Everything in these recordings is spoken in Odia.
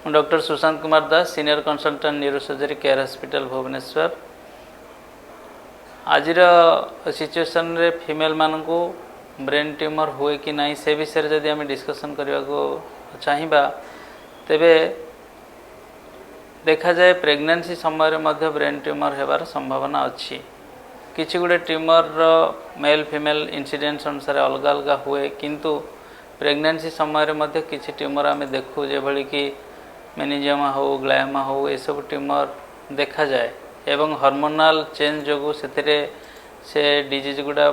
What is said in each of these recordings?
ମୁଁ doctor Sushant Kumar Das, senior consultant neurosurgery, care hospital, Bhubaneswar. ଆଜିର ସିଚୁଏସନ୍ରେ ଫିମେଲ୍ମାନଙ୍କୁ ବ୍ରେନ୍ ଟ୍ୟୁମର୍ ହୁଏ କି ନାହିଁ, ସେ ବିଷୟରେ ଯଦି ଆମେ ଡିସ୍କସନ୍ କରିବାକୁ ଚାହିଁବା, ତେବେ ଦେଖାଯାଏ ପ୍ରେଗନେନ୍ସି ସମୟରେ ମଧ୍ୟ ବ୍ରେନ୍ ଟ୍ୟୁମର୍ ହେବାର ସମ୍ଭାବନା ଅଛି। କିଛି ଗୁଡ଼ିଏ ଟ୍ୟୁମର୍ର ମେଲ୍ ଫିମେଲ୍ ଇନ୍ସିଡେନ୍ସ ଅନୁସାରେ ଅଲଗା ଅଲଗା ହୁଏ, କିନ୍ତୁ ପ୍ରେଗନେନ୍ସି ସମୟରେ ମଧ୍ୟ କିଛି ଟ୍ୟୁମର୍ ଆମେ ଦେଖୁ, ଯେଭଳିକି ମେନିଜିଓମା ହେଉ, ଗ୍ଲାୟୋମା ହେଉ, ଏସବୁ ଟ୍ୟୁମର୍ ଦେଖାଯାଏ ଏବଂ ହର୍ମୋନାଲ୍ ଚେଞ୍ଜ ଯୋଗୁଁ ସେଥିରେ ସେ ଡିଜିଜ୍ ଗୁଡ଼ା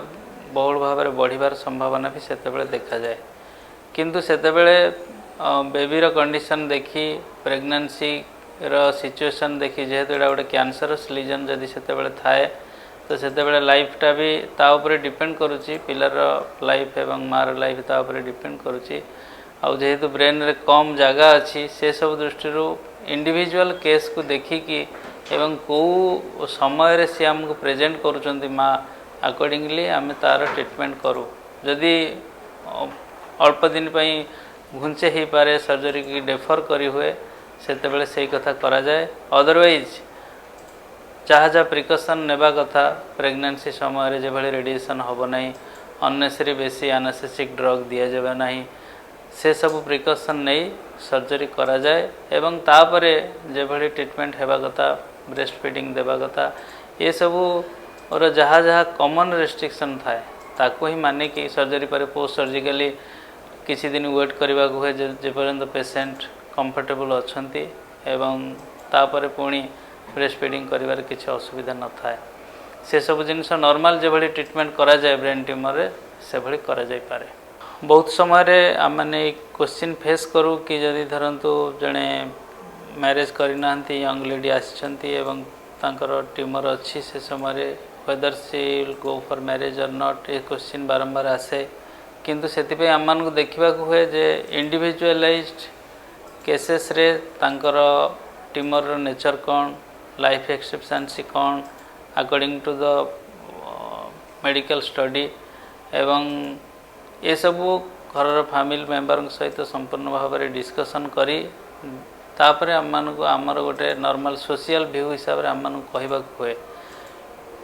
ବହୁଳ ଭାବରେ ବଢ଼ିବାର ସମ୍ଭାବନା ବି ସେତେବେଳେ ଦେଖାଯାଏ। କିନ୍ତୁ ସେତେବେଳେ ବେବିର କଣ୍ଡିସନ୍ ଦେଖି, ପ୍ରେଗନେନ୍ସିର ସିଚୁଏସନ୍ ଦେଖି, ଯେହେତୁ ଏଇଟା ଗୋଟେ କ୍ୟାନ୍ସରସ୍ ଲିଜନ୍ ଯଦି ସେତେବେଳେ ଥାଏ, ତ ସେତେବେଳେ ଲାଇଫ୍ଟା ବି ତା ଉପରେ ଡିପେଣ୍ଡ କରୁଛି। ପିଲାର ଲାଇଫ୍ ଏବଂ ମାଆର ଲାଇଫ୍ ତା ଉପରେ ଡିପେଣ୍ଡ କରୁଛି। ଆଉ ଯେହେତୁ ବ୍ରେନ୍ରେ କମ୍ ଜାଗା ଅଛି, ସେସବୁ ଦୃଷ୍ଟିରୁ ଇଣ୍ଡିଭିଜୁଆଲ୍ କେସ୍କୁ ଦେଖିକି ଏବଂ କେଉଁ ସମୟରେ ସିଏ ଆମକୁ ପ୍ରେଜେଣ୍ଟ କରୁଛନ୍ତି ମା, ଆକର୍ଡ଼ିଙ୍ଗଲି ଆମେ ତା'ର ଟ୍ରିଟମେଣ୍ଟ କରୁ। ଯଦି ଅଳ୍ପ ଦିନ ପାଇଁ ଘୁଞ୍ଚେ ହେଇପାରେ, ସର୍ଜରୀକି ଡେଫର୍ କରିହୁଏ, ସେତେବେଳେ ସେଇ କଥା କରାଯାଏ। ଅଦରୱାଇଜ୍ ଯାହା ଯାହା ପ୍ରିକସନ୍ ନେବା କଥା ପ୍ରେଗନେନ୍ସି ସମୟରେ, ଯେଭଳି ରେଡ଼ିଏସନ୍ ହେବ ନାହିଁ, ଅନ୍ନେସେସରି ବେଶୀ ଆନାସ୍ଥେସିକ୍ ଡ୍ରଗ୍ ଦିଆଯିବ ନାହିଁ, ସେସବୁ ପ୍ରିକସନ୍ ନେଇ ସର୍ଜରୀ କରାଯାଏ ଏବଂ ତାପରେ ଯେଭଳି ଟ୍ରିଟମେଣ୍ଟ ହେବା କଥା, ବ୍ରେଷ୍ଟ ଫିଡ଼ିଂ ଦେବା କଥା, ଏସବୁର ଯାହା ଯାହା କମନ୍ ରେଷ୍ଟ୍ରିକ୍ସନ୍ ଥାଏ, ତାକୁ ହିଁ ମାନିକି ସର୍ଜରୀ ପରେ ପୋଷ୍ଟ ସର୍ଜିକାଲି କିଛି ଦିନ ୱେଟ୍ କରିବାକୁ ହୁଏ, ଯେପର୍ଯ୍ୟନ୍ତ ପେସେଣ୍ଟ କମ୍ଫର୍ଟେବଲ୍ ଅଛନ୍ତି ଏବଂ ତାପରେ ପୁଣି ବ୍ରେଷ୍ଟ ଫିଡ଼ିଂ କରିବାରେ କିଛି ଅସୁବିଧା ନଥାଏ। ସେସବୁ ଜିନିଷ ନର୍ମାଲ ଯେଭଳି ଟ୍ରିଟମେଣ୍ଟ କରାଯାଏ ବ୍ରେନ୍ ଟ୍ୟୁମର୍ରେ, ସେଭଳି କରାଯାଇପାରେ। ବହୁତ ସମୟରେ ଆମେମାନେ ଏଇ କୋଶ୍ଚିନ୍ ଫେସ୍ କରୁ କି ଯଦି ଧରନ୍ତୁ ଜଣେ ମ୍ୟାରେଜ୍ କରିନାହାନ୍ତି, ୟଙ୍ଗ ଲେଡ଼ି ଆସିଛନ୍ତି ଏବଂ ତାଙ୍କର ଟ୍ୟୁମର୍ ଅଛି, ସେ ସମୟରେ whether she will go for marriage or not, A question ବାରମ୍ବାର ଆସେ। କିନ୍ତୁ ସେଥିପାଇଁ ଆମମାନଙ୍କୁ ଦେଖିବାକୁ ହୁଏ ଯେ ଇଣ୍ଡିଭିଜୁଆଲାଇଜ୍ଡ କେସେସ୍ରେ ତାଙ୍କର ଟ୍ୟୁମର୍ର ନେଚର୍ କ'ଣ, ଲାଇଫ୍ ଏକ୍ସପେକ୍ଟାନ୍ସି କ'ଣ according to the medical study ଏବଂ ଏସବୁ ଘରର ଫ୍ୟାମିଲି ମେମ୍ବରଙ୍କ ସହିତ ସମ୍ପୂର୍ଣ୍ଣ ଭାବରେ ଡିସ୍କସନ୍ କରି ତାପରେ ଆମମାନଙ୍କୁ ଆମର ଗୋଟେ ନର୍ମାଲ ସୋସିଆଲ ଭ୍ୟୁ ହିସାବରେ ଆମମାନଙ୍କୁ କହିବାକୁ ହୁଏ।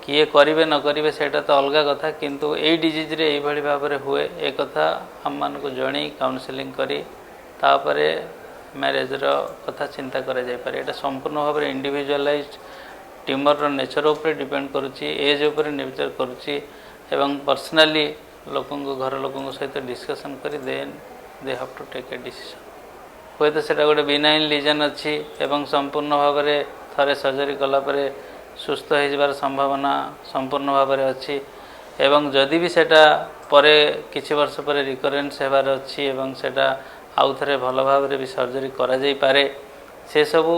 କିଏ କରିବେ ନ କରିବେ, ସେଇଟା ତ ଅଲଗା କଥା, କିନ୍ତୁ ଏଇ ଡିଜିଜ୍ରେ ଏଇଭଳି ଭାବରେ ହୁଏ, ଏ କଥା ଆମମାନଙ୍କୁ ଜଣେଇ, କାଉନସିଲିଂ କରି ତାପରେ ମ୍ୟାରେଜ୍ର କଥା ଚିନ୍ତା କରାଯାଇପାରେ। ଏଇଟା ସମ୍ପୂର୍ଣ୍ଣ ଭାବରେ ଇଣ୍ଡିଭିଜୁଆଲାଇଜ୍ଡ ଟ୍ୟୁମର୍ର ନେଚର୍ ଉପରେ ଡିପେଣ୍ଡ କରୁଛି, ଏଜ୍ ଉପରେ ନିର୍ଭର କରୁଛି ଏବଂ ପର୍ସନାଲି ଲୋକଙ୍କ ଘର ଲୋକଙ୍କ ସହିତ ଡିସ୍କସନ୍ କରି then they have to take a decision। ହୁଏତ ସେଇଟା ଗୋଟେ ବିନାଇନ୍ ଲିଜନ୍ ଅଛି ଏବଂ ସମ୍ପୂର୍ଣ୍ଣ ଭାବରେ ଥରେ ସର୍ଜରୀ କଲା ପରେ ସୁସ୍ଥ ହେଇଯିବାର ସମ୍ଭାବନା ସମ୍ପୂର୍ଣ୍ଣ ଭାବରେ ଅଛି ଏବଂ ଯଦି ବି ସେଇଟା ପରେ କିଛି ବର୍ଷ ପରେ ରିକରେନ୍ସ ହେବାର ଅଛି ଏବଂ ସେଇଟା ଆଉ ଥରେ ଭଲ ଭାବରେ ବି ସର୍ଜରୀ କରାଯାଇପାରେ, ସେସବୁ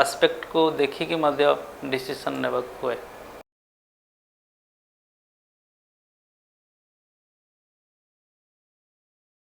ଆସ୍ପେକ୍ଟକୁ ଦେଖିକି ମଧ୍ୟ ଡିସିସନ୍ ନେବାକୁ ହୁଏ।